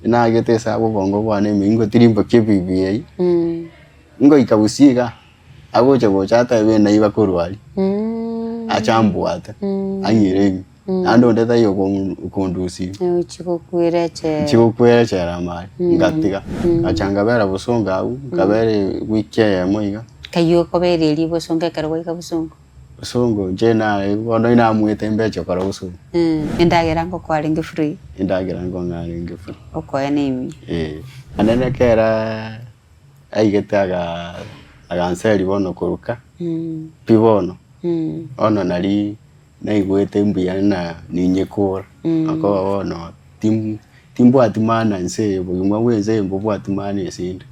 Nagete ase obongo bwane ime ingotirimbokia ebibi eyio, ngoika gusii igaa, agocha gocha atebe naiba korwa aria, ache ambwate, ang'ire ime, naende onde taiyo okondusia ime. Ochi gokwera echela. Nchi gokwera echela amare, ngatiga, ngacha nkabera bosongo abwo, nkabera ewiki eyemo iga. Kaywo okobera eria bosongo ekero gwaika bosongo? Bosongo inche naye bono inamuete mbeche kora bosongo. Endagera ngokoa arenge free? Endagera nkong'a arenge free. Okoe na emiya. Eh, naende nekera aigete aga aganseria bono koruka, pi bono, bono nari naigwete mbuya na ninyekora, akoba bono tim timbwati maana nse eye obogima bwa ense eye mbobwati maana esende.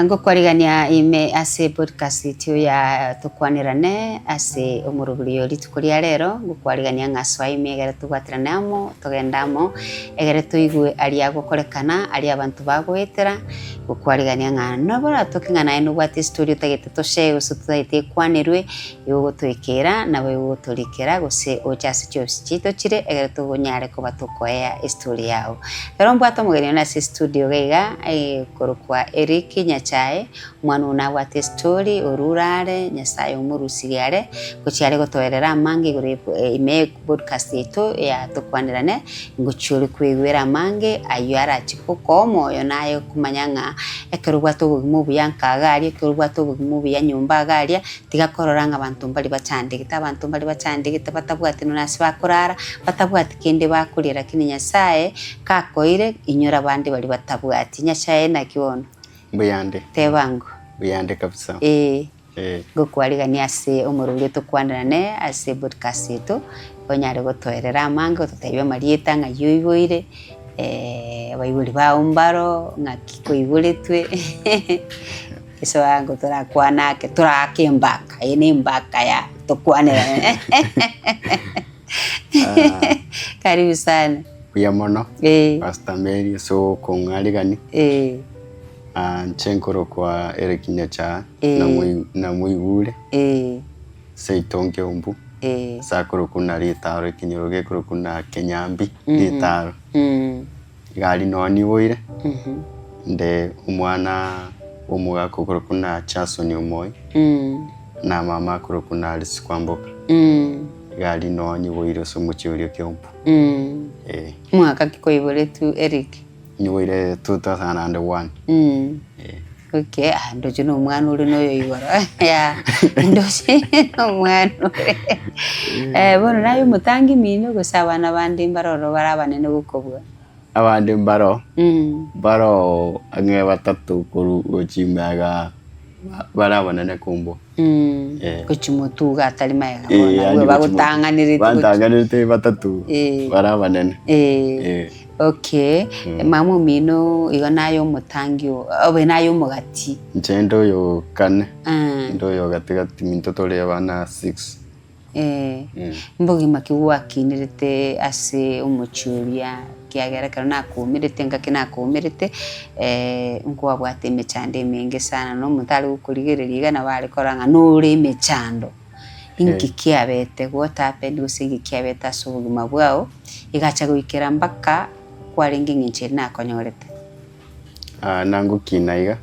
Ngokwarigania ime ase podcast yaito ya Tokwanerane ase omoroberio o rituko ria rero, ngokwarigania ng'a soa ime egere tobwaterane amo, togende amo, egere toigwe aria agokorekana, aria abanto bagoetera, ngokwarigania ng'a nabo oratoke ng'a naye nobwate estory otagete toshare gose otagete ekwanerwe, Igo ogotoikera, naboigo ogotorikera, gose oche ase chiofisi chiaito chire, ekero tokonyare koba tokoea estory yao. Ekero mbwate omogeni one ase estudio iga iga, korokwa Eric Nyachae, omwana oyo nabwate estory, orure are, Nyasaye omorusirie are, gochia are gotoerera amange igoro ye ime ye podcast yaito ya tokwanerane, ngochia ore koigwera amange ayio arache gokoa omoyo naye komanya ng'a ekero obwate obogima obuya nka iga aria, ekero obwate obogima obuya nyomba iga aria, Tiga korora ng'a abanto mbaria bachandegete, abanto mbaria bachandegete batabwati nonya ase bakorara, batabwati kende bakoria, lakini Nyasaye kakoire, inyora abande baria batabwati. Nyasaye naki bono? Mbuyande. Tebango. Mbuyande kabisa. Ee. Ee. Ngokwarigania ase omorwori tokwanerane ase podcast yaito, onyare gotoerera amange ototebie amarieta ng'ai oiboire, abaibori bao mbaro, ng'aki koiboretwe. Ase abanto torakwane ake, toraake embaka, eye ne embaka ya tokwanerane. Karibu sana. Mbuya mono Eh. Pastor Mary ase okong'arigani Eh, Ah, inche nkorokwa Eric Nyachae Eh. namoi- namoigure eh, seito Nkeumbu eh. ase akorokwa na ritaro ekenyoro gekorokwa na Kenyambi ritaro Mm. Egari nonya niboire, inde omwana bw'omogaka okorokwa buna Jason Omoi, na mama akorokwa buna Alice Kwamboka. Egari nonya niboire ase omochie oria o Kiambu. Eh. Mwaka ki kwaiboretwe Eric? Niboire 2001. Eh. Okay, ah ndoche na omwana ore na oyo igoro yeah ndoche na omwana ore eh, bono naye omotangi mino gose abana bande mbare ororo bare abanene gokobua? Abande mbaro, mbaro ang'e batato korwa gochia ime igaa bare abanene kombua. Eh. Gochia motwe iga atari magega Eh, bono yaani abwo gochia motwe. bagotang'anerete gochia Bantang'anerete batato Eh. bare abanene. Eh. Eh. Okay, mama omino igo naye omotangi oo, obe naye omogati. Inche inde oyo kane, Ah. inde oyo gatigati minto tore abana six. Eh, mbogima ki gwakinerete ase omochie oria, ekiagera ekero nakoumerete engaki nakoumerete, nkwabwate emechando emenge sana, na omonto are gokorigereria iga nabo are korora ng'a nore emechando. Inki kiabete, what happened gose inki kiabete ase obogima bwao, egacha goikera mpaka kwarenge eng'encho eria nakonyorete? Nangokina iga,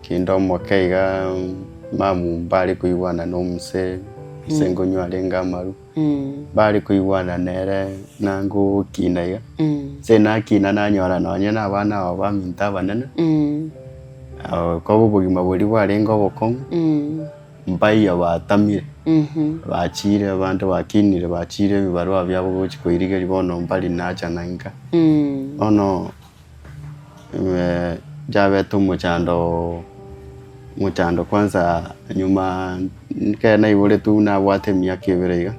kinde omoke iga mamu mbare koigwana na omosee, ase nkonywa arenge amaru, mbare koigwana nere nangokina iga, ase nakina nanyora nonye na abana aba baminto abanene, koba obogima boria bwarenge obokong'u, mbaiyo batamire, bachire abanto bakinire bachire ebibarua biabo gochi koirigeria bono mbari nachana inka. Bono nchabete omochando omochando kwanza nyuma ekero naiboretwe nabwate emiaka ebere iga,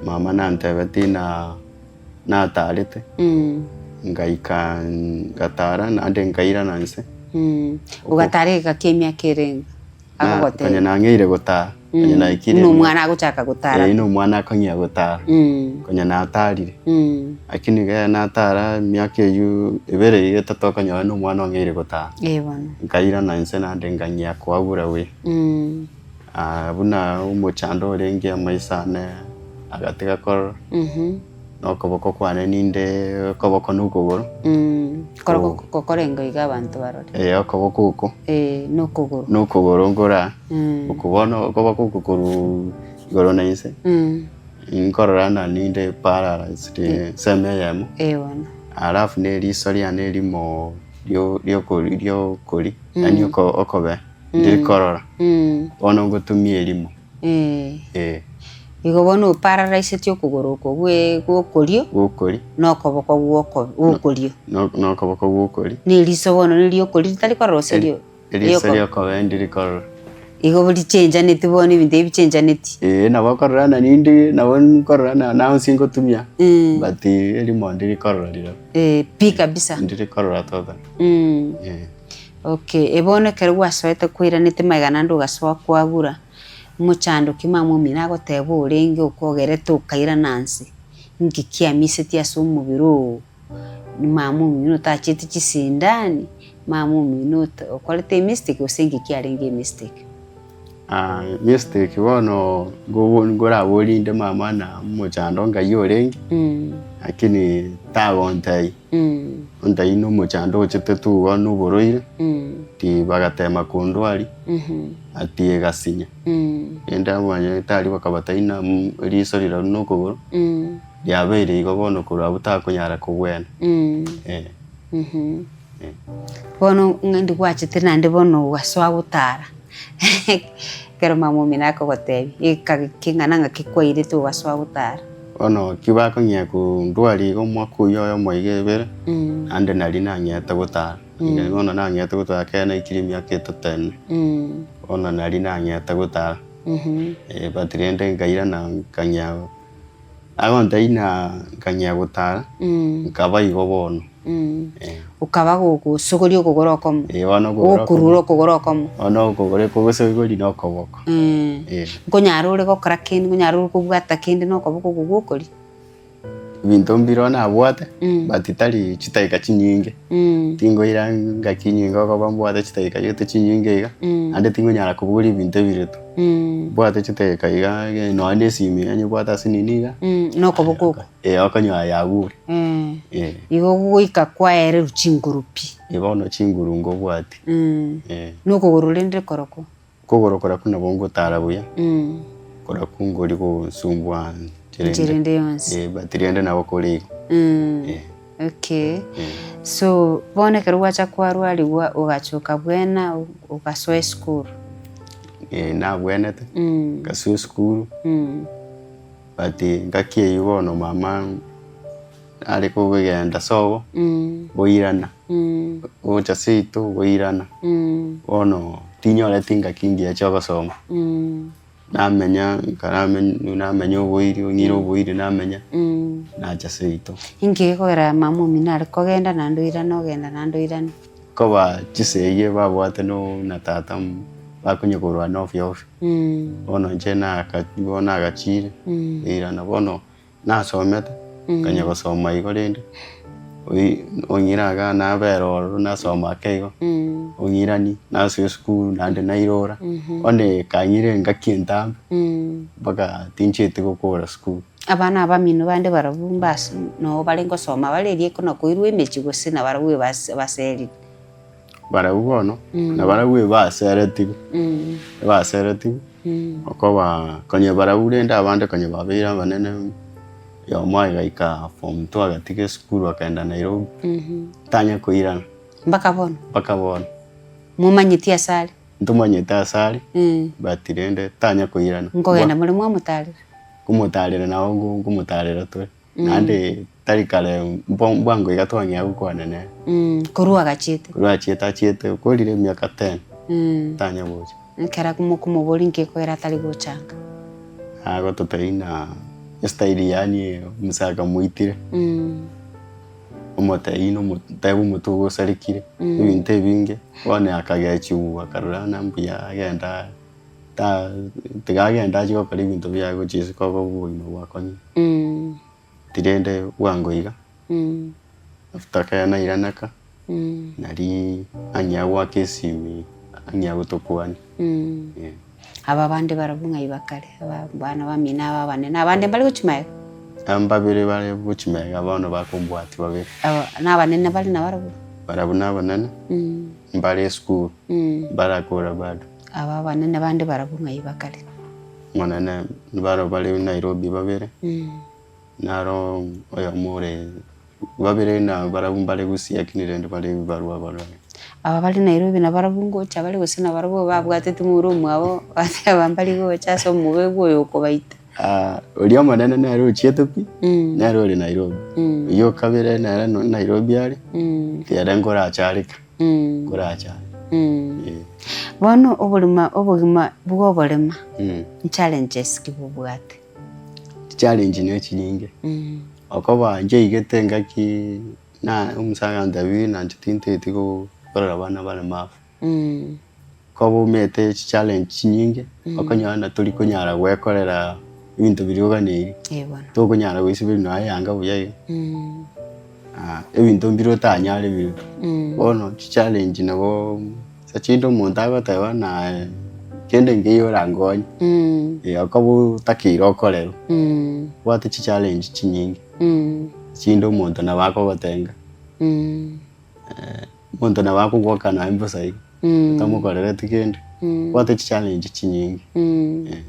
mama nantebetie ng'a natarete, ngaika ngatara naende nkairana nse. Ogatara egeka kia emiaka erenge? Na Agogotebia. konya nang'eire gotara. Konya naikire Buna omwana agochaka gotara. Eh, buna omwana akong'ea gotara. Konya natarire. Lakini ekero natara emiaka eywo ebere iga etato okonyora na omwana ong'eire gotara. Eh bono. Nkairana inse naende nkang'ea koabura buya. Buna omochando orenge amaiso ane agatiga korora, na okoboko kwane ninde okoboko na okogoro. Koroko kokorenge iga abanto barore. Eh, okoboko oko. Eh, na okogoro. Na okogoro nkora, oko bono okoboko oko korwa igoro na inse, nkorora ng'a ninde paralyzed ensemo eyemo. Eh bono. Alafu na eriso riane erimo rio riokori riokori, yaani oko okobee. Ndiri korora, bono ngotumia erimo. Eh. Igo bono opararaisetie okogoro oko gwe gwokorio, Gwokorio. na okoboko gwoko gwokorio. No- na okoboko gwokorio. Na eriso bono neriokorio ritari korora gose rio Eriso rioko- riokobe ndiri korora. Igo richenjaneti bono ebinto ebi bichenjaneti. Ee, nabo okorora na ninde nabo nkorora na naonsi ngotumia, but erimo ndiri korora rirorio. Pi kabisa. Ndiri korora totally. Eh. Okay, bono ekero gwasoete kwairanete magega naende ogasoa kwagura, mochando ki mama omino agoteba orenge okogerete okairana nse, inki kiamisetie ase omobere oo? Mama omino otacheti chisindani, mama omino ota okorete emistake gose inki kiarenge emistake? Mistake bono ngobo nkoraborie inde mama na omochando ngai orenge, lakini tagontebia. Ontai nomochando ochete tu igo noborwaire, ti bagatema kondwaria, ati egasinya. Rende abanyagetari bakabatebia ng'a riso riria buna okogoro, riabeire igo bono korwa abwo takonyara kobwena. Eh. Bono ng'a ndi gwachete naende bono ogasoa gotara, ekero mama omino akogotebia, egeka keng'ana ng'aki kwairete ogasoa gotara. Bono ki bakong'ea kondwaria iga omwaka oyio oyomo iga ebere, naende naria nang'eete gotara. Bono nang'eete gotara ekero naikire emiaka etato ene, bono naria nang'eete gotara. But rende nkairana nkang'ea agontebia ng'a nkang'ea gotara, nkaba igo bono. Okaba gogosogoria okogoro okomo, Eh, bono okogoro gokurura okogoro okomo. Bono okogoro kogosogoria na okoboko. Eh. Nkonyara ore gokora kende, nkonyara ore kobwata kende na okoboko okwo gwokoria? Ebinto mbire nabwate, but tari chidakika chinyinge. Tingoira ngaki nyinge okoba mbwate chidakika gete chinyinge iga, naende tingonyara kobogoria ebinto ebirito. Mbwate chidakika iga nonya na esimi iga nyebwate ase nini iga, Na okoboko okwo. Eh, okonyora yagure. Eh. Igo goika kwaererwa chinguru pi. Eh, bono chinguru ngobwati. Eh. Nokogoro rende korokwo. Kogoro korakwo nabo ngotara buya, korakwo ngori gosumbua nchera Nchera ende yonsi. Eh, but rende nabo kore igo. Eh. Okay. So, bono ekero gwacha kwarwarigwa ogacha okabwena ogasoa esukuru. Eh, nabwenete, ngasoa esukuru. But ngaki eyio bono mama are kogenda sobo, boirana, gocha seito boirana, bono tinyoreti ngaki ngiya chia ogosoma, namenya nkaramenya namenya oboiri ong'ire oboiri namenya, nacha seito. Inki gekogera mama omino are kogenda naende oirane ogenda naende oirane? Koba chisegi babwate no na tata bakonya korwana ovyo ovyo. Bono inche naka bono nagachire, nkairana bono nasomete, nkanya gosoma igo rende, oi ong'ira igaa nabera ororo nasoma ake igo, ong'irani nasoa esukuru naende nairora, bono ekang'ira engaki entambe, mpaka tinchieti gokora sukuru. Abana abamino bande barabwo mbas noo bare ngosoma bare erieko na koirwa emechie gose nabarabwo ebas baserire. Barabwo bono, nabarabwo ebaseretigwe, ebaseretigwe, okoba konya barabwo rende abande konya babeire abanene, oyomo agaika form two agatiga esukuru akaenda Nairobi, tanya koirana. Mpaka bono? Mpaka bono. Momanyeti ase are? Ntomanyete ase are, but rende tanya koirana. Nkogenda more mwamotarera? Nkomotarera nabo nkomotarera tore. Naende tari kare mbwango iga twang'ea gokwana nere. Korwa agachiete? Korwa achiete achiete okorire emiaka ten, tanya gocha. Ekero mokomoboria inki ekogera atari gochanga? Agototebia ng'a estyle yaani omusae akamoitire, omotebia ng'a omotebia omotwe ogosarekire, ebinto ebinge, bono akagechigwa akarora ng'a mbuya agenda. Ta tiga agende achie gokora ebinto biaye gochia isiko obe obogima bwakonyire. Tirende bwango iga, after ekero nairaneka, nari ang'ea goaka esimi ang'ea gotokwania eh. Aba bande barabwo ng'ai bakare, aba abana bamino aba abanene, abande mbare gochia magega? Mbabere bare gochia magega bono bakombwatia babere. Aba nabanene bare nabarabwo? Barabwo nabanene, mbare esukuru, mbarakora bado. Aba abanene bande barabwo ng'ai bakare? Omonene barabwo bare Nairobi babere, naro oyomo ore babere na barabwo mbare Gusii lakini rende bare ebibarua barabwo. Aba bare Nairobi nabarabwo ngocha bare gose nabarabwo babwatete momura omwabo bateba mbari gocha ase omobe oyo okobaita. Oria omonene nere ochiete pi, nere ore Nairobi. Oyio okabere nere Nairobi are, ere nkorachareka. Nkorachare. Eh. Bono oborema obogima bwa oborema nchallenges ki bobwate? Challenge ne chinyinge, okoba inche igete engaki na omusae agantebi buna inche tintageti korora abana baremavu. Koba omanyete chichallenge chinyinge, okonyora na tori konyara gwekorera ebinto biria oganeiri, tokonyara goisiberia nonya eyanga buya iga, ebinto mbire otanyare biria. Bono chichallenge nabo ase chinde omonto agoteba naye kende nkeiyo orankonye, okoba otakeire okorerwe, obwate chichallenge chinyinge, chinde omonto nabo akogotenga. Omonto nabo akogwoka naye mbosa igo, otamokorereti kende, obwate chichallenge chinyinge eh.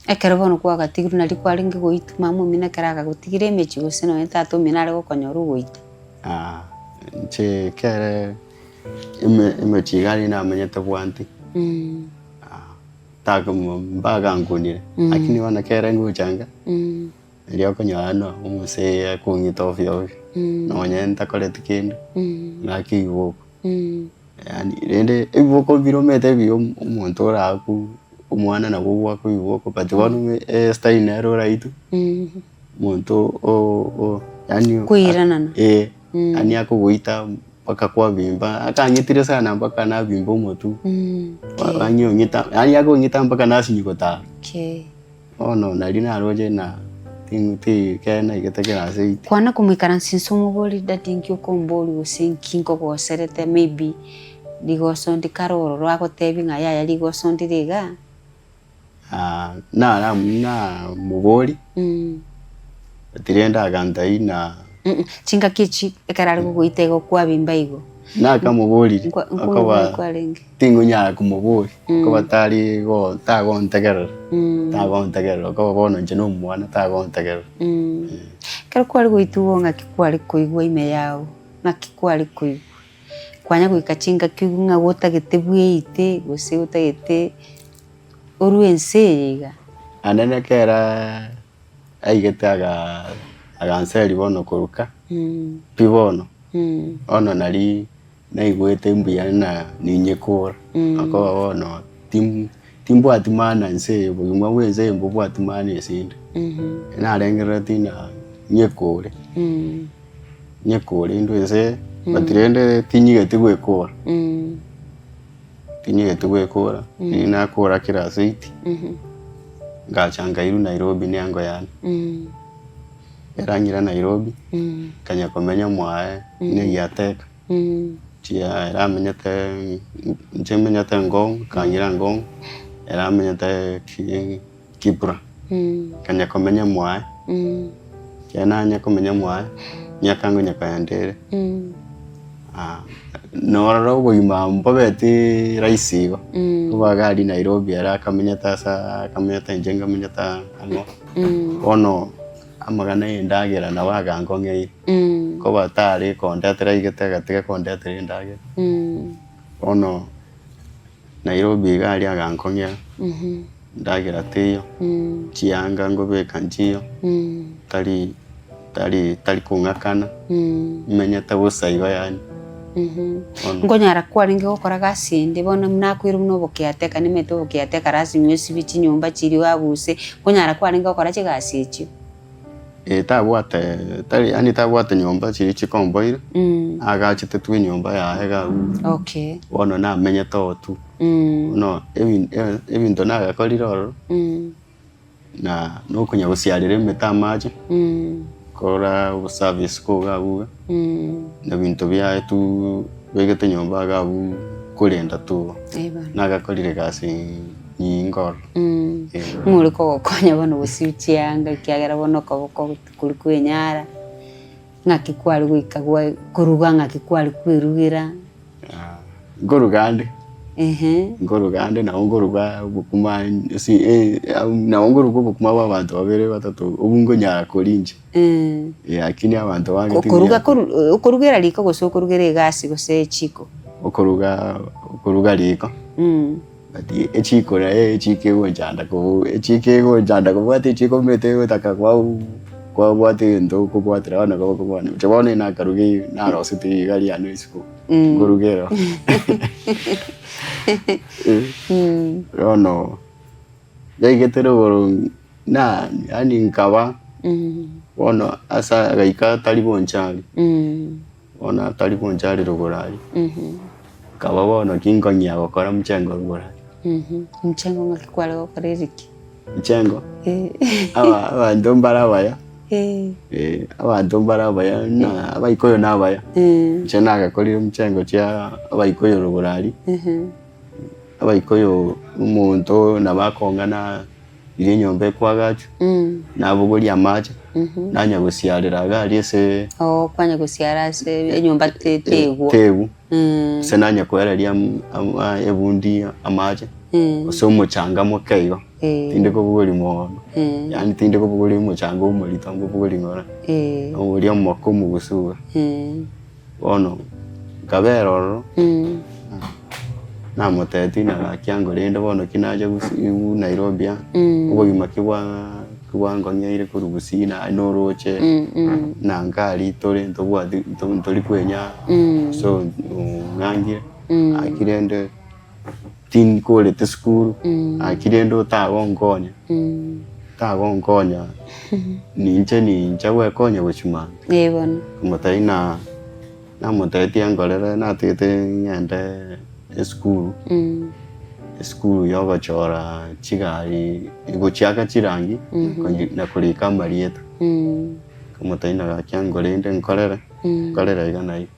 Ekero bono kwagatigirwe nario kwarenge goitwa, mama omino ekero akagotigire emechie gose nonye tata omino are gokonyora ogoita. Inche ekere emechie iga aria namenyete bwanti, mbagankunire, lakini bono ekere ngocha nka. Erio okonyora ng'a omosee akong'ita ovyo ovyo, nonye ntakoreti kende, ng'ake ebiboko. Yaani rende ebiboko mbiromete ebiya omonto oraku omwana nabo ogwaka ebiboko but bono estyle nere oraitwe, omonto yaani Koiranana. eh, yaani akogoita mpaka kwabimba, akang'itire sana mpaka nabimba omotwe, anyong'ita yaani akong'ita mpaka nasinywa gotara. Bono nario naroche ng'a ekeene naigete kera ase oito. Kwana komoikaransa inse omoborie daddy inki okomboria gose inki nkogoserete maybe rigoso ndikare ororo agotebie ng'a yaya rigoso ndire igaa. Nara namoboria, but rende agantebi ng'a. Chingaki echi ekero are gogoita igo kwabimba igo. Nakamoboririe, akoba. Tingonyara komoboria, okoba tari go tagontegerera, tagontegerera okoba bono inche na omwana tagontegerera. Ekero kware goitwa ng'aki kware koigwa ime yao, ng'aki kware koigwa? Kwanya goika chingaki oigwe ng'a otagete bweite gose otagete orwe ense eye iga? Naende nekera aigete aga aganseria bono koruka, pi bono, bono nari. Naigwete mbuya na ninyekora, akoba bono tim- timbwati maana ense eye, obogima bwa ense eye mbobwati maana ase inde. Narengereretie ng'a nyekore, nyekore intwe ense eye, but rende tinyigeti goekora, tinyigeti goekora, riria nakora class eight, ngacha nkairwa Nairobi ne ango yane. Erang'ira Nairobi, nkanya komenya mwaye ne egiateka. Chia ere amenyete inche menyete Ngong, nkang'ira Ngong, ere amenyete Kibra. Nkanya komenya mwaye, ekero nanya komenya mwaye, miaka ngonya kogenda ere, norora obogima mbobeti rahisi igo, koba iga aria Nairobi ere akamenyete ase akamenyete inche nkamenyete ang'o. Bono amang'ana y'endagera nabo agankong'eire, koba tare kondetera aigete agatiga kondetera endagera. Bono Nairobi iga aria agankong'era, endagera teiyo, chianga nkobeka nchiyo, tari tari tari kong'akana, menyete bosa igo yaani. Bono. Nkonyara kwarenge gokora gasi ende bono nakoirwe buna obokeateka nimanyete obokeateka lasima osibie chinyomba chiria oabuse, nkonyara kwarenge gokora chigasi echio? Eh, tabwate tari yaani tabwate nyomba chiria chikomboire, agachete tu enyomba yaye iga abwo. Okay. Bono namenyete oo tu. Bono ebi- e- ebinto nagakorire ororo, na nokonya gosiarera emete amache, kora oboservice koga abwo iga, na ebinto biaye tu begete nyomba iga abwo korenda tu igo. Eh bono. Nagakorire egasi nyinge ororo. Ng'o ore kogokonya bono gosiu chianga ekiagera bono okoboko tikori kwenyara, ng'aki kware goika gwa koruga ng'aki kware kwerugera? Nkoruga ande, Ehe. nkoruga ande nabo nkoruga obokima ase nabo nkoruga obokima bwa abanto babere batato obwo nkonyara koria inche. Lakini abanto bange Okoruga koru okorugera riko gose okorugera egasi gose echiko? Okoruga okoruga riko. But echiko naye echiko egonchanda ko echiko egonchanda kobwata echiko omanyete egotaka kwau kwabwata egento okobwatera bono nabo okobwana inche bono nakaruga narosete iga riane isiko nkoruga ero bono yaigete rogoro na yaani nkaba bono ase agaika atari bonchari. Bono atari gonchari rogoro aria, nkaba bono kinkong'ia gokora mchengo rogoro aria. Mchengo ng'aki kware gokora eriki? Mchengo, aba abanto mbare abaya, abanto mbare abaya na abaikoyo na abaya, inche nagakorire mchengo chia abaikoyo rogoro aria, abaikoyo omonto nabo akong'ana. Riria enyomba ekwagachwa, nabogoria amache, nanya gosiarera iga aria ase Oo, kwanya gosiara ase enyomba te- tegwa. tegwa, gose nanya koereria am- ama ebundi amache, gose omochanga moke igo, tindi kobogoria moono, yaani tindi kobogoria omochanga omorito nkobogoria ng'ora, oria omoke omogusu iga. Bono nkabera ororo, namotebetie ng'a gaki ango rende bono ki nacha gusii Nairobi aa, obogima ki bwa ki bwangong'eire korwa gusii naye noroche, na nkari tore ntobwati nto ntori kwenyara, so ong'angire, gaki rende tinkorete esukuru, gaki rende otagonkonya, otagonkonya ninche ninche gwekonya gochia mambia. Ee bono. Nkamotebia ng'a namotebetie ankorere natagete ng'ende esukuru, esukuru ya ogochora chigari gochiaka chirangi na korika amarieta. Nkamotebia ng'a gaki ankorende nkorere, nkorere iga na iga.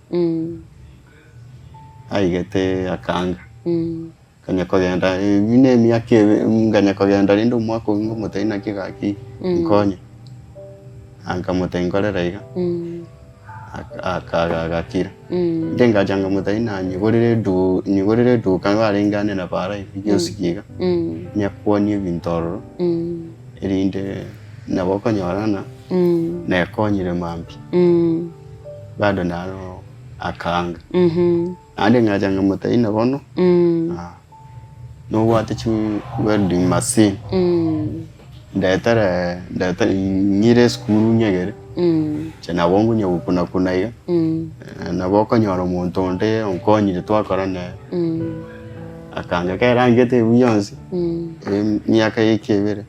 Aigete akaanga, nkanya kogenda eywo na emiaka ebe nkanya kogenda rende omwaka oywo nkomotebia naki gaki nkonye, nkamotebia nkorere iga, aka agakira. Inche ngacha nkamotebia ng'a nyigorere edu nyigorere eduka barenge ang'e na para iga ekioski iga, nyakuonie ebinto ororo, erinde nabo okonyora ng'a nekonyire mambia, bado naro. Akaanga. Naende ngacha nkamotebia ng'a bono nobwate chi welding machine ndetere ndetere ng'ire esukuru ng'egere inche nabo nkonya gokuna kuna iga nabo okonyora omonto onde onkonyire twakora nere. Akaanga ekero angete ebu yonsi emiaka ya ekebere.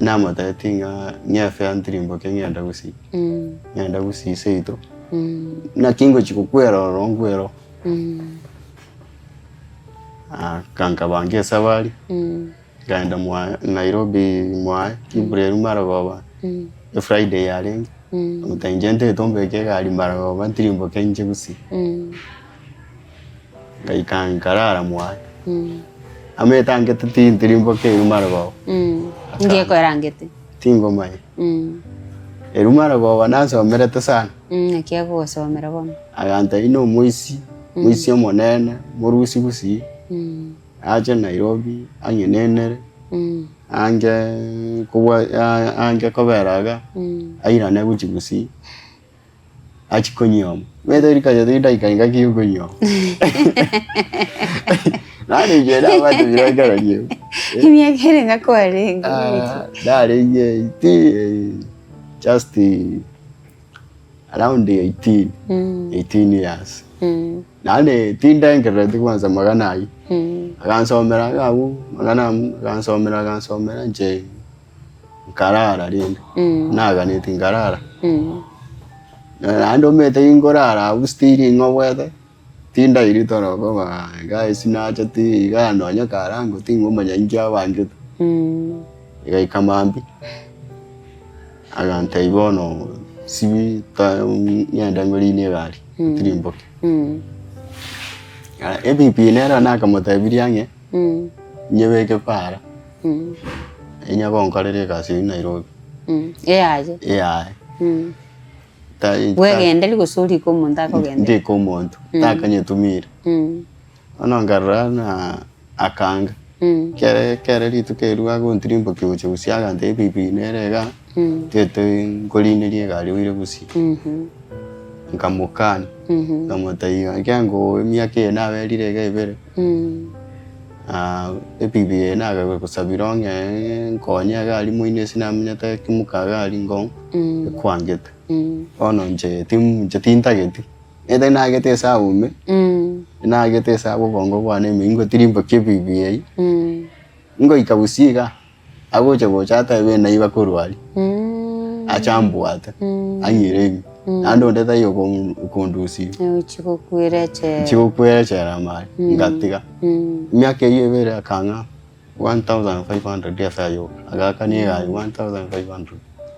Namotebetie ng'a ng'efe antirimboke ng'ende gusii, ng'ende gusii seito, naki ngochia gokwera ororo nkwere oo. Nkabanga esabari, nkaenda mwaye Nairobi mwaye Kibra marogoba, efriday yarenge, nkamotebia inche ntagete ombeke egari marogoba ntirimboke inche gusii. Ngaika nkarara mwaye, amanyete angete tintirimboka eruma marogoba. Inki ekoerangete? Tingomanya. Eruma marogoba nasomerete sana. Naki agogosomera bono? Agantebia na omoisia, omoisia omonene, morusia gusii, ache Nairobi ang'enenere, ange kobwa ange kobera iga, airane gochia gusii. Achie konyioma. Omanyete rikacha tindaika engaki ya okonyioma. Naende inche nabwate ebirengererio ebi. Emiaka ere ng'a kwarenge Ah, narenge 18 just around 18, 18 years. Naende tindengerereti kwanza magana aywo. Agansomera iga abwo, magana abwo, agansomera agansomera inche. Nkarara rende, naganeti nkarara. Naende omanyete ginkorara abwo still ng'obwete, tindairi toro okoba iga ase nachete iga nonye karango tingomanya inki abangete. Egaika mambia, agantebia bono sibi ta ng'ende ngorine egari, otirimboke. Epikipiki nero nakamotebirie ang'e, nyebeke para. Inya gonkorera egasi eyio Nairobi. Eyaye. Eyaye. Bwegenderia gose orike omonto akogenderia? Ndike omonto, takanyetumire. Bono nkarora ng'a akanga, kere kere rituko erio agontirimbokia gochia gusii agantebia epikipiki nere igaa, tete nkorinerie egari oire gusii. Nkamokania, nkamotebia ng'a ekiagera emiaka eye naberire iga ebere. Epikipiki eye nagagosabire ong'e nkonye iga aria moino ase namenyete kimuka iga aria nkong'u ekwangete. Bono inche tim inche tintageti, nigo nagete esabu ime, nagete esabu obongo bwane ime ingotirimbokia epikipiki eywo, ngoika gusii igaa. Agocha gocha atebe naiba korwa aria, ache ambwate, ang'ire ime, naende onde taiyo okondusia ime. Ochia gokwera echela. Nchia gokwera echela amare, ngatiga. Emiaka eyio ebere akang'a 1500 efare yoka, agaakania egari 1500.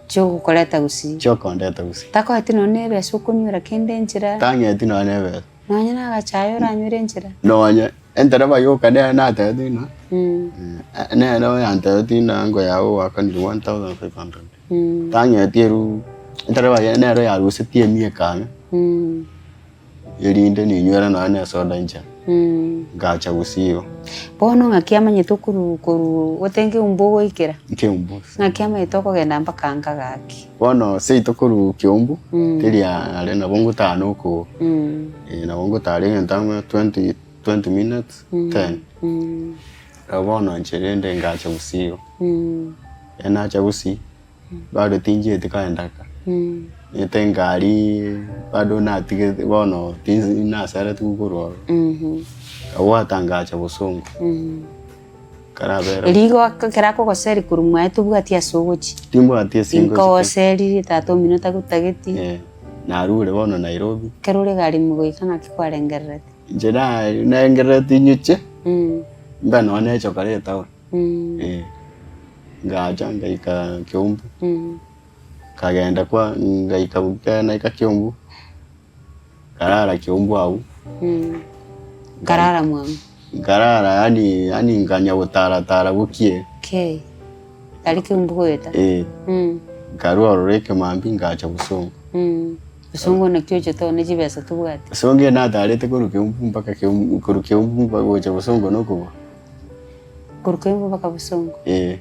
Chiogokoreta gusii. Chiokondeta gusii. Takoeti nonya na ebesa okonywera kende enchera. Tang'eti nonya na ebesa. Nonya na agachaye oranywere enchera. Nonya entereba yoka nere natebetie ng'a nere oyantebetie ng'a ango yago gwakanire 1500. Tang'eti eru entereba eye nero yarusetie emiaka ang'e erinde ninywere nonya na esoda inche ngacha gusii igo. Bono ng'aki amanyete okoru koru gotenge umbu ogoikera? Keumbu. Ng'aki amanyete okogenda mpaka nka gaki? Bono seito korwa Kiumbu, teri are nabo ngotara na okogoro, eh nabo ngotara egento ang'e 20 20 minutes, 10. Nabo bono inche rende ngacha gusii igo, ekero nacha gusii, bado tinchieti kogenda ka, niete ngariiii bado natigete bono tinsi naseretigwe korwa ororo, nkabwata ngacha bosongo. Erio igo ekero akogoseria korwa mwaye tobwati ase ogochia. Timbwati ase ngochia. Inkogoseririe tata omino tagotageti. Eh, narure bono Nairobi. Ekero ore egari ime goika ng'aki kwarengererete? Inche na narengerereti nyuche, mbe nonya na echokora etown. Eh, ngacha ngaika Kiumbu, nkagenda kwa ngaika ekero naika Kiumbu. Nkarara kiombe agwo. Nkarara mwango. Nkarara yaani yaani nkanya gotara tara bokie. Kei. Tari kiombe goeta. Eh. Nkarwa ororo ekemambia ngacha bosongo. Bosongo naki ochete one chibesa tobwate. Bosongo eye natarete korwa kiombe mpaka kiombe korwa kiombe mpaka gocha bosongo nokobua. Korwa kiombe mpaka bosongo. Eh.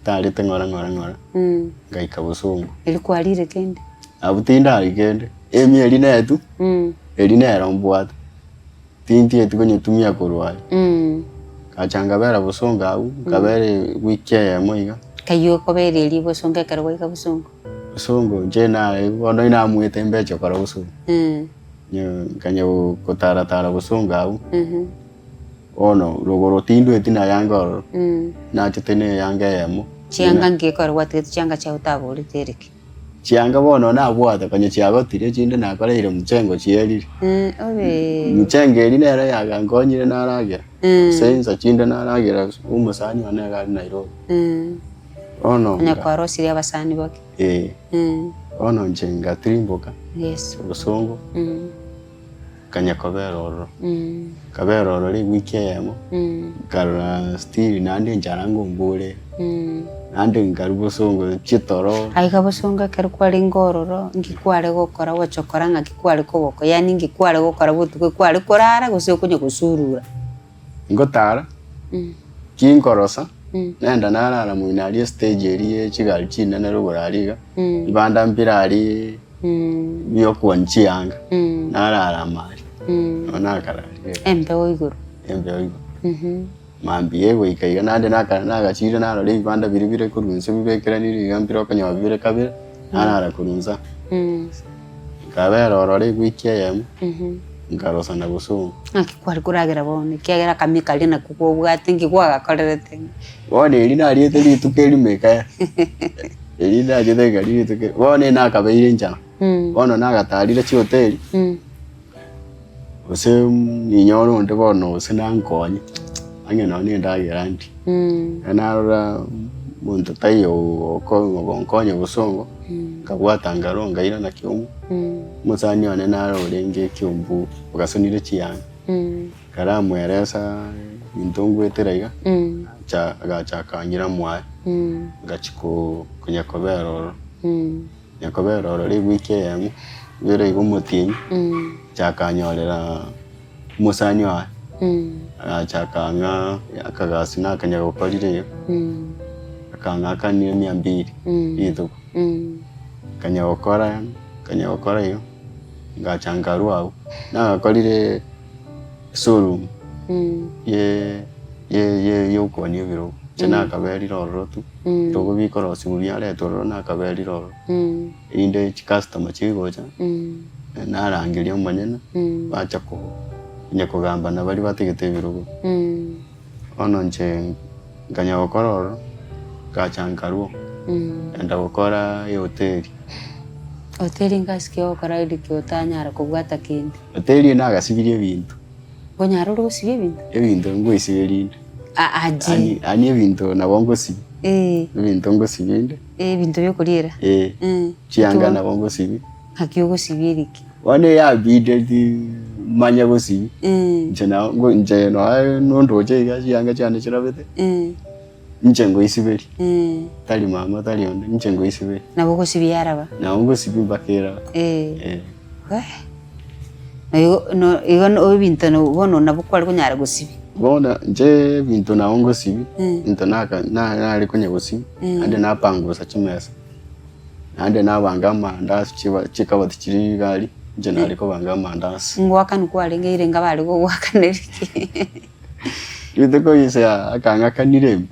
Ntarete ng'ora ng'ora ng'ora, ngaika bosongo. Erio kwarire kende? Abwo tindari kende, emia eria netu, eria nero mbwate, tintieti konyetumia korwa aria. Ngacha nkabera bosongo abwo, nkabera ewiki eyemo iga. Kaywo okobera eria bosongo ekero gwaika bosongo? Bosongo inche nare bono namuete mbeche kora bosongo, nkanya gotara tara bosongo abwo. Bono rogoro tindweti na yanga ororo, nachete na eyanga eyemo. Chianga nki ekero gwatigete chianga chiao otaborete ereke? Chianga bono nabwate konya chiagotire echinde nakoreire mchengo chierire. Obe. Mchengo eria nero yagankonyire naragera, gose insa chinde naragera omosani one iga aria Nairobi. Bono Onye kwarosirie abasani bake. Eh. Bono inche ngatirimboka, Yes. obosongo. Nkanya kobera ororo, nkabera ororo ewiki eyemo, nkarora still naende enchara ngombore, naende nkarwa bosongo chitoro. Aiga bosongo ekero kwarenge ororo, nki kware gokora gocha kora ng'aki kware koboko yaani nki kware gokora botuko kware korara gose okonya gosurura? Ngotara, kinkorosa, nenda narara moino aria estage eria ye chigari chinene rogoro aria iga, ebanda mpire aria biokooni chianga, narara amo aria, nabo nakara aria iga. Embeo igoro. Embeo igoro. Mambia egoika iga naende nakara nagachire narora ebibanda biria bire korwa inse bibekeranire iga mpire okonyora bibere kabere, narara korwa inse aa. Nkabera ororo ewiki eyemo. Nkarosana bosongo. Naki kware koragera bono, ekiagera akamia karia nakwo kwobwate nki kwagakorerete? Bono eri nariete rituko erimo ekaya, eri nachete nkaria rituko erimo, bono nakabeire enchara, bono nagatarire chihoteli, gose ninyore onde bono gose nankonye, ang'e nonye na endagera ndie. Ekero narora monto taiyo ogonkonya bosongo, nkabwata nkarwa nkairana kiombe. Omosani one nare orenge ekiombu ogasonire chianga, nkaramweresa ebinto ngwetera iga, agacha agacha akang'ira mwaye, ngachia ko konya kobera ororo, konya kobera ororo ewiki eyemo, bere iga omotienyi, agacha akanyorera omosani oye, agacha akang'a akagasi nakanya gokorire iga, akang'akania mia mbili rituko. Nkanya gokora, nkanya gokora igo, ngacha nkarwa abwo, nagakorire showroom ye ye ye ya okoonia ebirogo, inche nakaberire ororo tu, ebirogo bikorosiwa biaretwa ororo nakaberire ororo, erinde chicustomer chigocha, narangeria omonyene, bacha ko konya kogamba na baria batagete ebirogo. Bono inche nkanya gokora ororo, ngacha nkarua, nkagenda gokora ehoteli. Hoteli ngasikia gokora eriki otanyara kobwata kende. Hoteli eye nagasibirie ebinto. Nkonyara ore gosibia ebinto? Ebinto ngoisiberia inde. Aa aje. Yaani yaani ebinto nabo ngosibia. Eh. Ebinto ngosibia inde. Ebinto bia okoriera? Eh. Chianga nabo ngosibia. Ng'aki ogosibia eriki? Bono eyabideti manye gosibia, inche nao ngo inche noe nondoche iga chianga chiane chirabete, inche ngoisiberia, tari mama tari onde, inche ngoisiberia. Nabo ogosibia yaraba? Nabo ngosibia mpaka eraba, eh. Weh! Na igo no igo no ebinto no bono nabo kware konyara gosibia? Bono inche ebinto nabo ngosibia, ebinto naka na nare konya gosibia, naende napangusa chimesa. Naende nabanga amandasi chiba chikabati chiria iga aria, inche nare kobanga amandasi. Ngoakanu kwarenge ire inga bare gogoakanera ki? Rituko ise akang'akanire ime.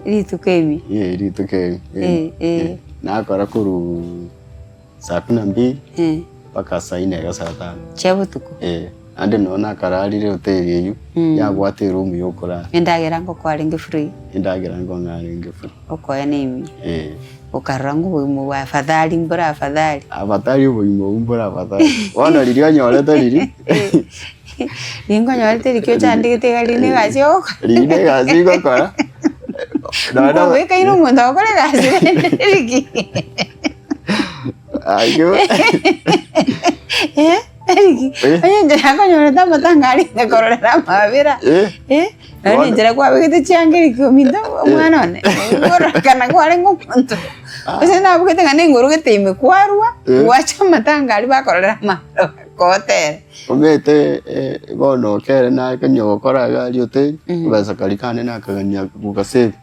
Rituko ime? Eh, rituko ime. Eh, eh. Nakora korwa saa kumi na mbili Eh. mpaka saa nne iga saa tano. Chia botuko? Eh, naende nonye nakararire hoteli eywo, yabwate eroom ya okorara. Endagera ngokwarenge free? Endagera nkong'arenge free. Okoena ime. Eh. Okarora ng'a obogima obwo afadhali mbore afadhali. Afadhali obogima obwo mbore afadhali. Bono riria onyorete riria. Riria nkonyorete riria ochandegete iga riria na egasi ogokora. Riria na egasi ngokora. Nkoboikaine omonto agokora egasi rende riria. Ayio. Eriki, onye inche nakonyorete amatanga arenge kororera amabera, nonye enchera kwabegete chianga eriki ominto omwana one, kororekana kwarenge omonto, gose nabugete ng'a nengoro gete ime kwarwa, gwacha amatanga aria bakororera amabera kotera. Omanyete bono ekere nakonya gokora iga aria hoteli, ebesa karia kane nakagania gogasave.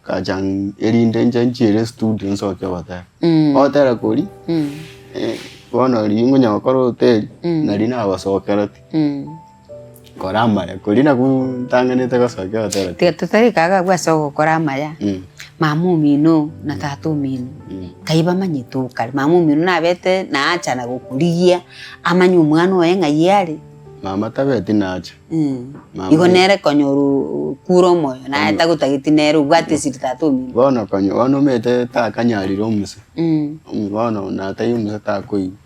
Ngacha erinde inche nchiere estudio nsoke ogotera. Ogotera koria, bono riria nkonya gokora hoteli, nari nagosokereti, nkore amaya, koria nabwo ntang'anete gosokia ogotera. Tiga totarika iga abwo ase ogokora amaya, mama omino na tata omino, nkai bamanyete okare, mama omino nabete naacha na gokorigia, amanye omwana oye ng'ai are. Mama tabeti nacha. Mama Igo nere konya okure omoyo, naye tagotageti nere obwate esiri tata omino. Bono konya bono omanyete takanyarire omuse, bono nataiyo omuse takoigwa,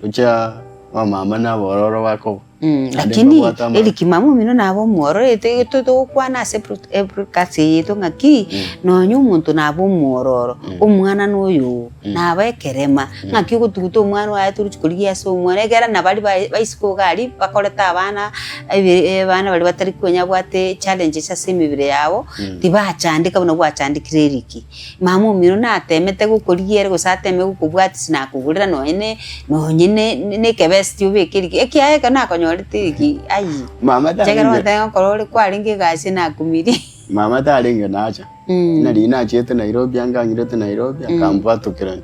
gochia abamama na abororo bakoba. Naende Lakini mbabwate ama- eriki mama omino nabe omwororo ete togokwana ase epro- ase eye yaito ng'aki, nonya omonto nabe omwororo, omwana na oyo oo, naba ekerema, ng'aki ogotuguta omwana oye toruchi korigia ase omwana, ekero nabaria bae baisiko iga aria bakorete abana ebe abana baria batari konya abwate challenges ase emebere yabo, tibachandeka buna gwachandekire eriki. Mama omino natemete gokorigia ere gose ateme gokobwatisia nakogorera nonye ne nonye ne ne ekebesiti obeke eriki, ekiagera ekero nakonyorete eriki ayii, Mama ekiagera tarenge ogoteba ng'a ore kwarenge egasi nakumirie. Mama tarenge nacha, buna riria nachiete Nairobi anga ang'irete Nairobi akambwatokerania,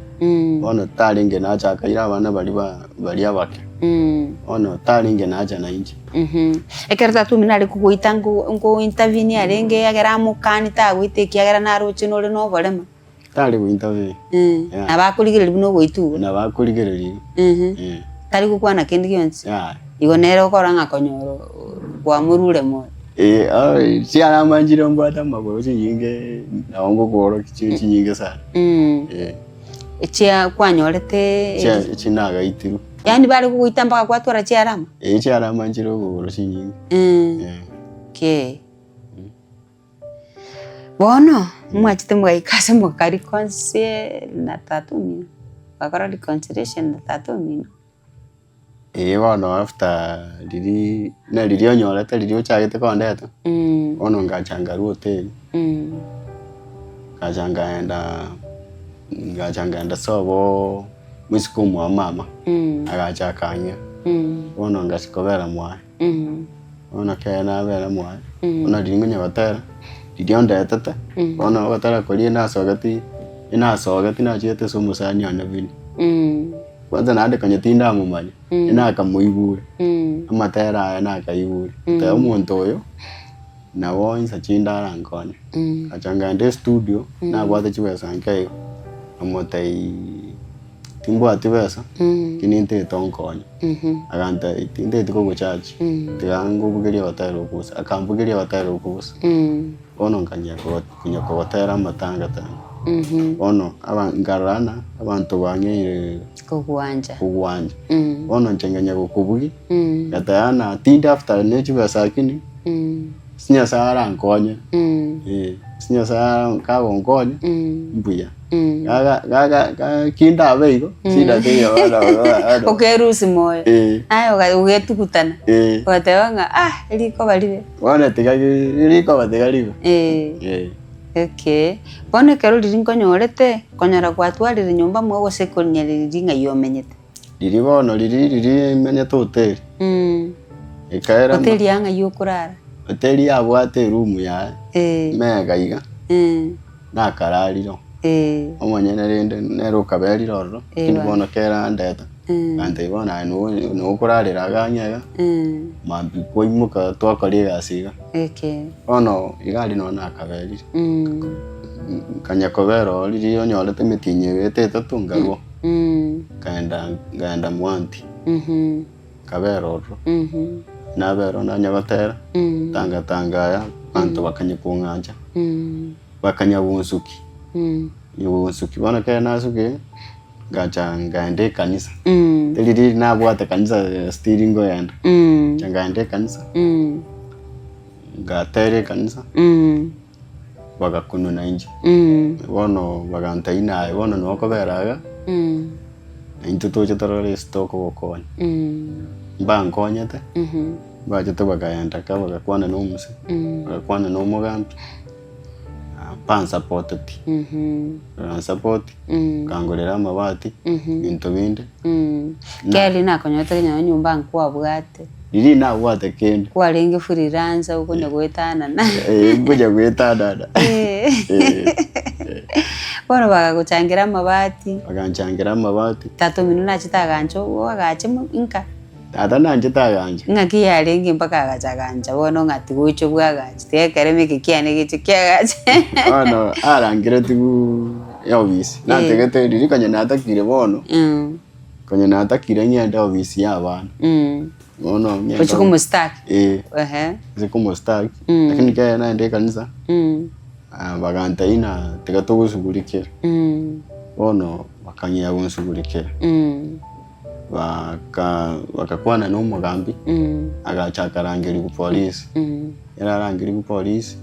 bono tarenge nacha akaira abana baria ba baria abake, bono tarenge nacha nainche. Ekero tata omino are kogoita nko nko intervene arenge egere amokanie tagoita ekiagera naroche nore na oborema. Tari go intervene. Yeah. Nabo akorigereria buna ogoitwa igo. Nabo akorigereria igo. Tari gokwana kende gionsi. Yaya. Igo nere okora ng'a konyora kwamorure moyo. Eh, ah, chiarama nchire mbwate amagoro chinyinge nabo ngokoorokia chire chinyinge sana. Eh. Chia kwanyorete Chia echi nagaitirwe. Yaani bare kogoita mpaka kwatwara chiarama? Eh, chiarama nchire okogoro chinyinge. Eh. Okay. Bono, mwachete mogaika ase moka reconcile na tata omino, mogakora reconciliation na tata omino. Eeh bono after riria na riria onyorete riria ochagete kondeta, bono ngacha nkarwa hoteli, ngacha nkaenda ngacha nkaenda sobo moiseke omwa mama, agacha akang'ira, bono ngachia kobera mwaye. Bono ekero nabera mwaye, bono riria nkonya gotera, riria ondetete, bono ogotera koria nasogeti nasogeti nachiete ase omosani one buna. Kwanza naende konya tindamomanya, nakamoigure, amatera aye nakaigure, nteba omonto oyo, nabo insa chinde arankonye. Ngacha nkaenda estudio, nabwate chibesa nke igo, nkamotebia timbwati besa, lakini ntagete onkonye. Agantebia tintageti kogochachi, tiga nkobugerie ogotera okwo bosa, akambugeria ogotera okwo bosa. Bono nkanyara konya kogotera amatanga tanga. Bono aba nkarora ng'a abanto bang'eire Kogwancha. kogwancha. Bono inche nkanya gokobugia, ngateba ng'a tindi after ne chibesa lakini, ase Nyasaye arankonye, ase Nyasaye ara kagonkonya, mbuya. Gaga gaga gaki ndabe igo, shida teiyo bono bono. Okerusia moyo. Eh. Aye oga- ogetugutana. Eh. Ogateba ng'a ah rikoba ribe. Bono tiga rikoba tiga ribe. Eh. Eh. Okay. Bono ekero riria nkonyorete, konyora gwatwarire nyomba mwao gose konya riria ng'ai omenyete? Riria bono riria riria menyete hoteli. Ekaera Hoteli ya ng'ai okorara? Hoteli yabwate eroom yaye, Eh. mega iga, Eh. nakararire oo. Eh. Omonyene rende nere okaberire ororo, Eh, lakini bono. bono kera andeta, agantebia bono aye noo noo okorarera iga ang'e iga, mambia kwaimoka twakora egasi iga. Okay. Bono iga aria nonye nakaberire, nkanya kobera oo riria onyorete emetienyi ebete etato nkarwa, nkaenda nkaenda mwanti, nkabera ororo, nabera ororo nanya gotera, tanga tanga aya, abanto bakanya kong'ancha, bakanya gonsukia, gonsukia bono ekero nasukire, ngacha nkaenda ekanisa, teri riria nabwate kanisa still nkoenda, ngacha nkaenda ekanisa, ngatera ekanisa, bagakununa inche, bono bagantebia naye bono noo okobera iga, na intwe toche torore ase tokogokonya. Mbankonyete, mbachete bakaenda ka bagakwana na omosee, bagakwana na omogambi, mbansapoteti, bagansapoti, bakangorera amabati, ebinto binde. Kera riria nakonyorete onye nyomba nkwabwate. Riria nabwate kende. Kwarenge freelancer okonya goetanana. Eh, nkonya goetanana. Eh. Bono bagagochangera amabati. Baganchangera amabati. Tata omino nachete agancha agache nka. Tata nanchete agancha. Ng'aki yarenge mpaka agacha agancha bono ng'a tigocha bwagache tiga ekeremo eke kiane geche kiagache. Bono arangeretigwe eofisi, natagete riria konya natakire bono. Konya natakire ng'ende ofisi ya abana. Bono ng'ende Ochie komostaki? Eh. Ehe. Nchie komostaki, lakini ekero naende ekanisa, bagantebia ng'a tiga togoshughulikera. Bono bakang'ea gonshughulikera. Baka bagakwana na omogambi, agacha akarangerigwa polisi. Ekero arangerigwa polisi,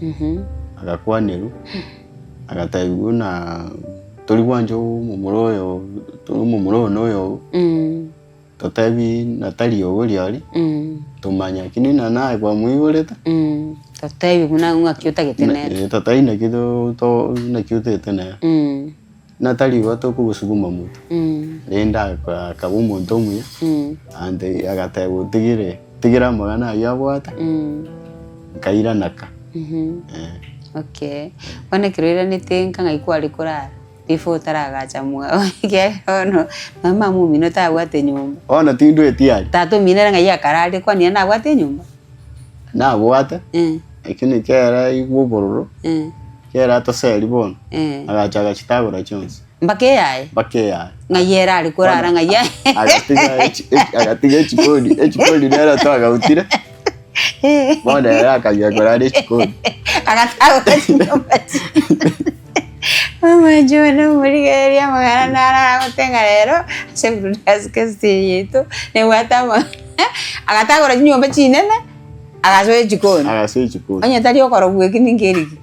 agakwanerwa, agatebiwa buna tori gwancha omomura oyo omomura oyo noyo oo, totebi na tari oboria oria, tomanye lakini na naye kwamoiborete. Totebi buna ng'aki otagete nere. Eh, totebi naki to to naki otagete nere. Na tari igo tokogosuguma motwe, rende akaba omonto omuya, ante agateba otigire tigera amang'ana ayio abwate, nkairana ka. Eh. Okay. Bono ekero oiranete nka ng'ai kware korara before otaragacha mwao ekiagera bono nonye mama omino tabwate nyomba. Bono tindweti aria. Tata omino ere ng'ai akararire kwani ere nabwate enyomba? Nabwate, lakini ekero aigwa obororo, ekero atoseri bono, agacha agachitagora chionsi. Mpaka eyaye? Mpaka eyaye. Ng'ai ere are korara ng'ai aye? Agatiga echi- echi- agatiga echikoni, echikoni nero twagautire, bono ere akagenda korara echikoni. Agatagora chinyomba chinene. Omwanchi one omorigereria amang'ana naro aragote ng'a rero ase broadcast eye yaito nebwate amang'ana agatagora chinyomba chinene agasoa echikoni. Agasoa echikoni. Onye tari okorogwa eki ninki eriki.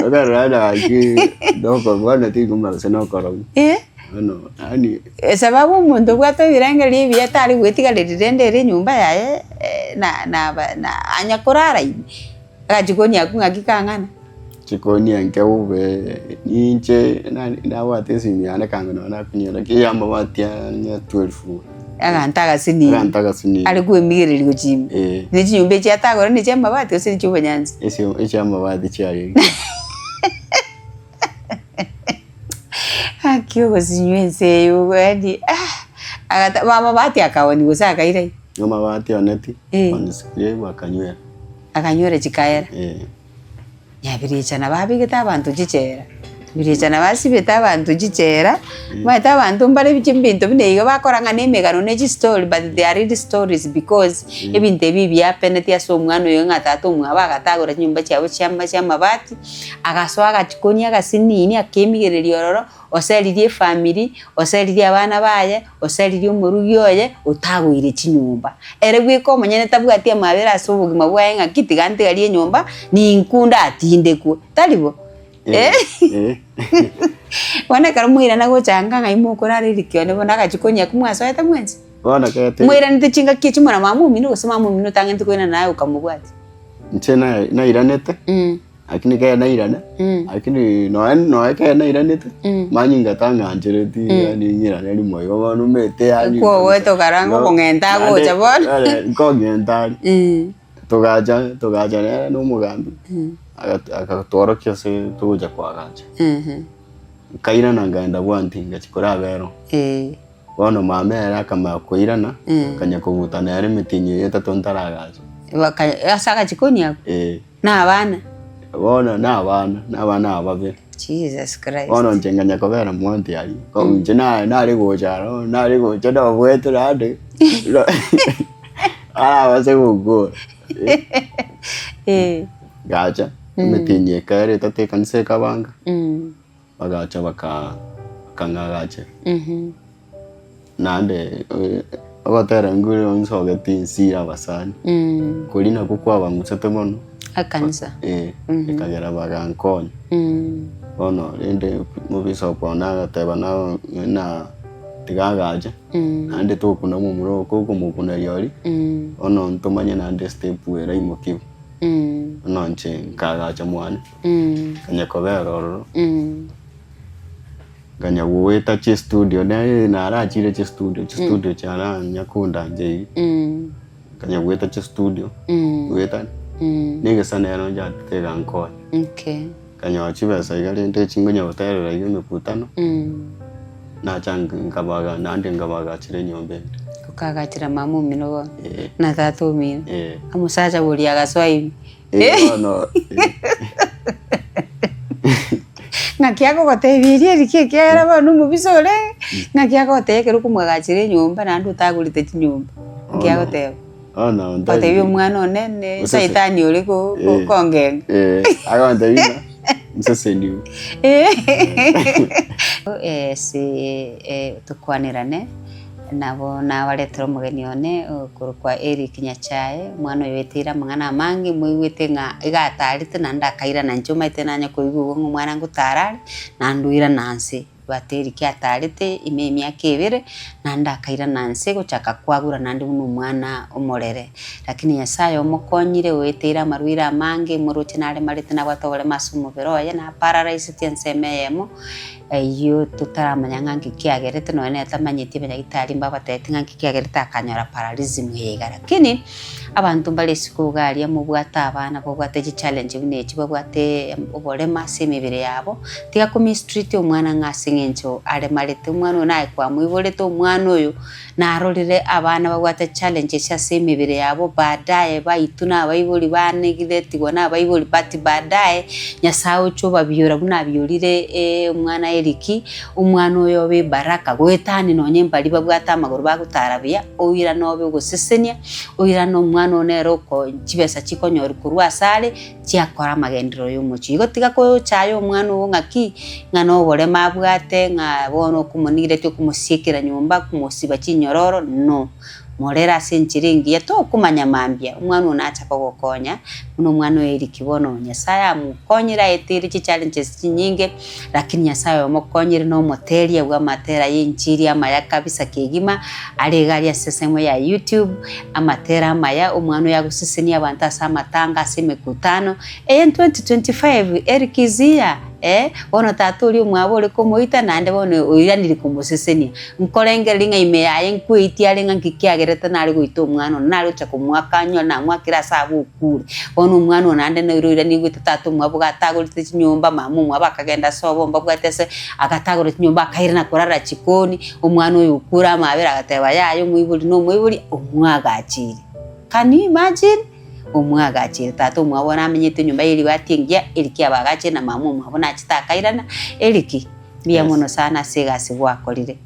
Okarora gaki noko bono tingomanya gose nokorogwa. Eh. Bono yaani. Esababu omonto obwate ebirengererio ebiya tari gwetigareria rende ere enyomba yaye na na na anya korara ime, agachikoni akwo ng'aki kang'ana. Chikoni enke bobe ninche nabwate esimi yane kanga nonye nakonyora ki eyamabati anya 12. Aganto agasinini. Aganto agasinini. Are kwemigereria gochia ime. Eh. Ne chinyomba echi atagora ne chia amabati gose ne chia obonyansi? Echio echia amabati chiarenge. Gaki ogosinywa ense eye ogo yaani ah, agata amabati akaoni gose akaira ki? Amabati oneti, Eh. onesirie akanywera. Akanywera chikaera. Eh. Nyabirecha nabo abegete abanto chichela, birecha nabo asibete abanto chichela, omanyete abanto mbare ebinto buna iga bakora ng'a na emegano ne chistory but they are real stories because ebinto ebi biapeneti ase omwana oyo ng'a tata omwabo agatagora chinyomba chiabo chia amabati, agasoa agachikonia agasinini akemigereria ororo. Oseririe efamiri, oseririe abana baye, oseririe omorugi oye, otagoire chinyomba. Ere bweka omonyene tabwati amabera ase obogima bwaye ng'aki tiga ntigarie enyomba, ninkwo ndatindekwe. Tari bo? Eh. Bono ekero mwairana gocha nka ng'ai mokorara erikio bono agachia konya ki mwasoete mwensi? Bono ekero Mwairanete chingaki echio muna mama omino gose mama omino otang'anete koirana naye okamobwatia? Inche nairanete. Lakini ekero nairana, lakini nonya nonya ekero nairanete, manyinga tang'anchereti yaani ng'irane rimo igo bono omanyete yaani Kwogwete okaranga okong'enta agocha bono. Nkong'enta are. Togacha togacha nere na omogambi, agat- agatworokia ase togocha koagacha. Nkairana nkaenda bwanti ngachia koraba ero. Bono mama ere akamanya koirana, akanya kobuta nere emetienyi eye etato ntaragacha. Ase agachikoni akwo? Eh. Na abana? Bono na abana, na abana aba babere. Jesus Christ. Bono inche nganya kobera monto aria, ko inche na- nare gocha aro, nare gocha nobwete naende, arabase gokora. Eh. Ngacha, emetienyi ekaera etato ekanisa ekabanga, Bagacha bakang'agachera. Naende ogotera nkore onsogete ensira abasani, koria nakwo kwabang'usete mono. Ekanisa. Eh, ekagera bagankonya. Bono rende mobisa one agateba ng'a tiga agache, naende tokuna omomura oo kokomokuna rirorio, bono ntomanye naende estep eraimokiwe. Bono inche nkagacha mwane. Nkanya kobera ororo, nkanya goeta chistudio naye narachire chistudio, chistudio chiaranya kondancha eywo, nkanya goeta chistudio, goetania, na egesa nero nchachete egankonya. Okay. Nkanyora chibesa iga rende echi nkonya goterera iga emekutano, nacha nkabaga naende nkabagachera enyomba ende. Okagachera mama omino bono, Eh. na tata omino, Eh. omosacha boria agasoa ime. Eh, bono Ng'aki agogotebia erio eriki ekiagera bono omobisa ore, ng'aki agogotebia ekero okomwagachera enyomba naende otagorete chinyomba, nki agoteba? Bono Agotebia omwana one ne saitani ore ko- ko- Eh. kongenga. Eh, agontebia ng'a nseseniwe. Ase tokwanerane. Nabo nabaretera omogeni one okorokwa Eric Nyachae, omwana oyo oeteire amang'ana amange, moigwete ng'a iga atarete naende akairana inche omanyete nanye koigwa igo ng'a omwana ngotara are, naende oirana nse. But Eric atarete ime emiaka ebere, naende akairana nse gochaka kwagura naende buna omwana omorere. Lakini Nyasaye omokonyire oeteire amarwaire amange, moroche naremarete nabwate oboremo ase omobere oye, na paralysed ensemo eyemo. Eyio totaramanya ng'a nki kiagerete nonya nere tamanyeti abanyagitari mbabatebetie ng'a nki kiagerete akanyora paralysm eye iga. Lakini abanto mbare isiko iga aria mobwate abana babwate chichallenge buna echi babwate oborema ase emebere yabo, tiga ko mistreat omwana ng'a ase eng'encho aremarete. Omwana oyo naye kwamoiborete omwana oyo Narorire abana babwate challenges ase emebere yabo baadaye baitwe nabaibori banegiretigwe nabaibori but baadaye Nyasaye oche obabiora buna abiorire omwana Eric, omwana oyo obe ebaraka goetania nonye mbaria babwate amagoro bagotara buya, oirane obe ogosesenia, oirane omwana oyo nere oko chibesa chikonyorwa korwa asare. chiakora amagenderero y'omochie. Igo tiga kochaya omwana oo ng'aki, ng'a noborema abwate, ng'a bono okomonigeretie okomosiekera nyomba, komosiba chinyororo, no. Morere ase enchera engiya, tokomanya mambia, omwana oo nacha kogokonya, buna omwana oyo Eric bono Nyasaye amokonyire aeteire chichallenges chinyinge, lakini Nyasaye omokonyire na omoteria bwa amatera ya enchiri amaya kabisa kegima, are iga aria ase ensemo ya YouTube, amatera amaya, omwana oyo agosesenia abanto ase amatanga ase emekutano, eye in 2025 Eric is here eh, bono tata oria omwabo ore komoita naende bono oiranire komosesenia. Nkorengereria ng'a ime yaye nkweitia are ng'a nki kiagerete nare goita omwana one, nare gocha komoaka anyore namoakire ase abwo okure. Bono omwana one naende noira oiranire goita tata omwabo iga atagorete chinyomba, mama omwabo akagenda ase obo mbabwate ase agatagora chinyomba akairana korara chikoni, omwana oyo okure amabera agateba yaya omoibori na omoibori omwagacheire. Can you imagine? Omwagacheire tata omwabo bono amenyete enyomba ye ribati engiya, Eric abagacheire na mama omwabo nachete akairana, Eric. Mbuya Yes. mono sana ase egasi gwakorire.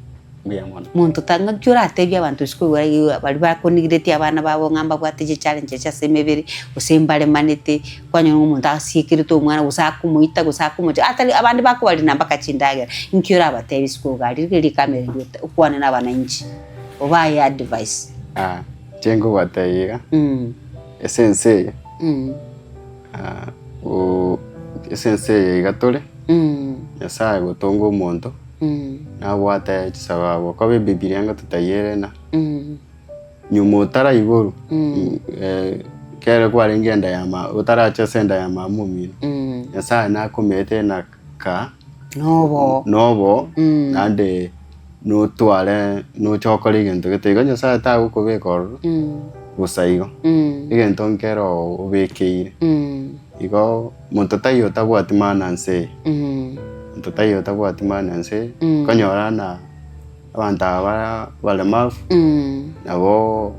Mbuya mono. Monto ta ng'aki oratebie abanto isiko igoro iga baria bakonigeretie abana babo ng'a mbabwate chichallenges ase emebere, gose mbaremanete, kwanyora ng'a omonto asiekerete omwana gose akomoita gose akomocha atari abande bakobarina mpaka chindagera. Nki orabatebie isiko iga aria rigereria ekamera eria ote okwane na abananchi, obae advice. Ah, inche nkobatebia iga, ase ense eye, Ase ense eye iga tore, Nyasaye gotonga omonto, nabwate chisababu okoba ebibilia ngototayia ere ng'a nyuma otaraiborwa, ekero kwarenge enda ya ma otaracha ase enda ya mama omino, Nyasaye nakomeete ng'a ka nobo naende notware noche okore egento gete. Igo Nyasaye tagokobeka ororo bosa igo, egento nkere obekeire. Igo monto taiyo otabwati maana nse eye, monto taiyo otabwati maana nse eye, okonyora ng'a abanto aba bara abaremavu, nabo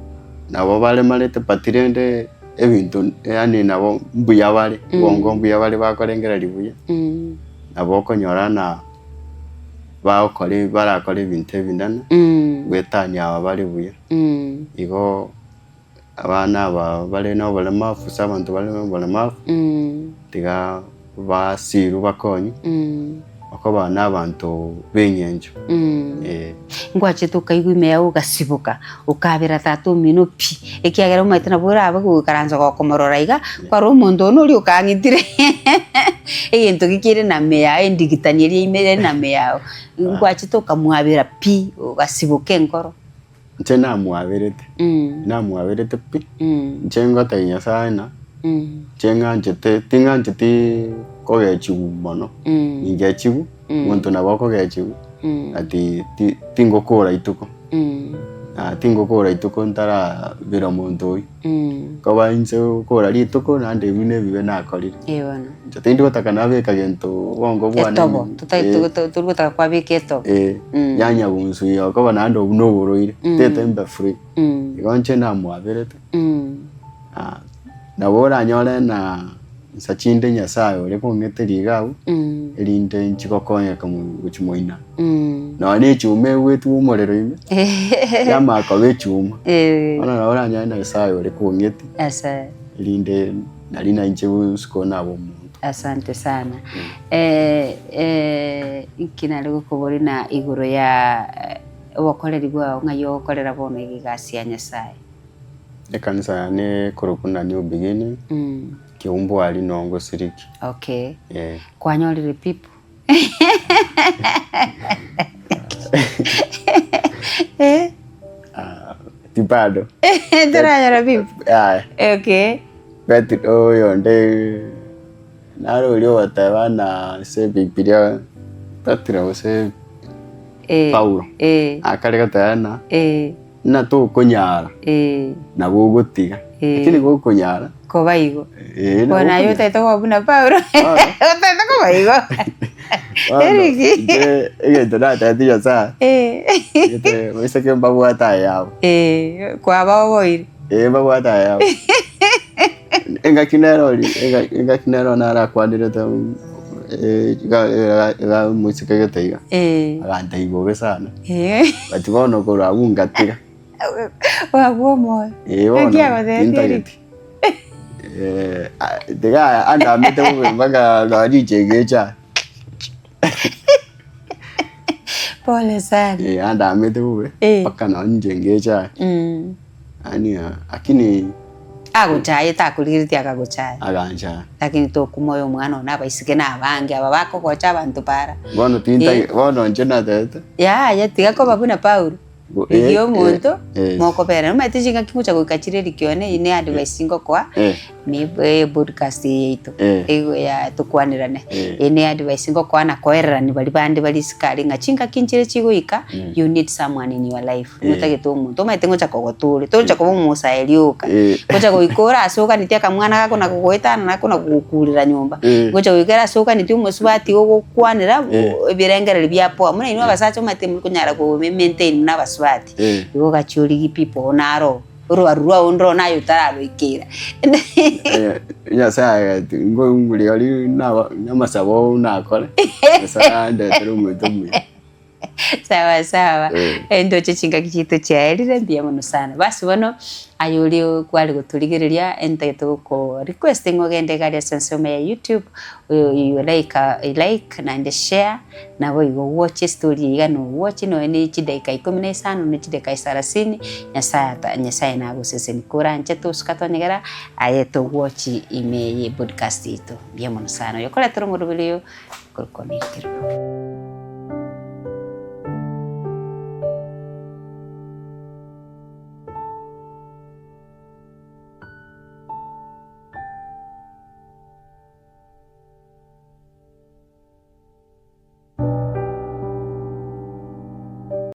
nabo baremarete but rende ebinto yaani nabo mbuya bare, obongo mbuya bare bakorengereria buya, nabo okonyora ng'a bagokora barakore ebinto ebinene, goetania aba bare buya. Igo abana aba bare na oboremavu gose abanto bare na oboremavu, tiga basirwe bakonywe, okoba na abanto b'eng'encho eh. Ngwachete okaigwa ime yao ogasiboka, okabera tata omino pi, ekiagera omanyete nabo orabe goikaransa gokomorora iga, kwarora omonto one oria okang'itire egento gekere na ime yao endigitani eria ime ere na ime yao, ngwachete okamwabera pi, ogasiboka enkoro. Inche namwaberete, namwaberete pi, inche ngotebia Nyasaye ng'a, inche ng'anchete ting'ancheti kogechigwa mono, ningechigwe, omonto nabo akogechigwa, but ti tingokora rituko, tingokora rituko ntarabera omonto oyio. Koba inche gokora rituko naende ebi nebibe nakorire. Eh bono. Inche tindi gotaka nabeka gento obongo bwane Etobo, ime. totari Eh. togo tori gotaka kwabeka etobo. Eh, yanyagunsuia okoba naende obwo noborwaire, tete mbe free. Igo inche namwaberete, nabo oranyore na nsa chinde Nyasaye ore kong'eteria iga abwo, erinde inche gokonyeka gochia moina. Nonya na echuma egwetwe omorero ime, yamanya koba echuma. Bono nabo oranyore Nyasaye ore kong'etia, Ase. erinde nari nainche isiko nabe omonto. Asante sana. Inki nare gokoboria na igoro ya obokoreri bwao ng'ai ogokorera bono iga egasi ya Nyasaye? Ekanisa yane ekorokwa na New Beginning, Kiumbu aria Nongo Siriki. Okay. Eh. Kwanyorire people? Eh? Ah, ti bado. Toranyora people? Yaya. Okay. But oyonde naro oria ogoteba na ase ebibilia. Petero gose Eh, Paulo eh, akare goteba ng'a eh, ng'a tokonyara eh, nabo ogotiga, Eh. lakini gokonyara koba igo. eh, nabo Bono aye okonyara. otagete koba buna Paulo, Bono. otagete koba igo. Bono, Eric. inche egento natebeti Nyasaye, Eh, egete moiseke mbabwate ayabo. eh, kwabaoboire. Eh, mbabwate ayabo. Engaki nero ori, engaki nero narakwanerete iga omoiseke gete iga, agantebia bobe sana, but bono korwa abwo ngatiga. Kwabua omoyo. Eh, bono Naki agotebetie Eric? tintageti. Tiga andamete bobe mpaka nonya riche egecha. Pole sana. Andamete bobe mpaka nonya inche ngecha. Yaani lakini Agochaye takorigeretie akagochaya. Aganchaya. Lakini tokumoya omwana one abaiseke na abange aba bakogocha abanto para. Bono tintagete, bono inche natebete. Yaya tiga koba buna Paulo. Rigia omonto eh. mokobera. Omanyete chingaki ngocha goika chire rikione eye ne advice ngokoa Eh. ne podcast eye yaito Eh. igo ya tokwanerane. Eh. Eye ne advice ngokoa na koererani baria bande bare isiko aria ng'a chingaki nchire chigoika you need someone in your life. Eh. Notagete omonto omanyete ngocha kogotoria togocha koba omosaeri oka Eh. ngocha goika ore ase oganetie akamwana gako na kogoetanana na kogokurera nyomba Eh. ngocha goika ere ase oganetie omosubati ogokwanera Eh. ebirengererio bia poa buna inwe abasacha omanyete morikonyara ko maintain buna abasubati Eh. igo ogachia origie people naro orobaru rwao ndoro naye otararoikera. Nyasaye agati ngoriga riria naba namasabo nakore Nyasaye andetere omonto omuya. Sawa sawa. Eh. Eh, ndoche chingaki chiaito chiaerire mbuya mono sana. Basi bono aye oria kware gotorigereria entagete goko request ng'a ogende iga aria ase ensemo ya YouTube oyo like like naende share nabo igo watch estory eye iga na owatche nonya ne chidaika ikomi na isano ne chidaika sarasini Nyasaye ata Nyasaye nagoseseni koranche tosuka tonyegera aye towatch ime ye podcast yaito mbuya mono sana. Oyokoretera omoroberi oyo korokwa Mary Kerubo.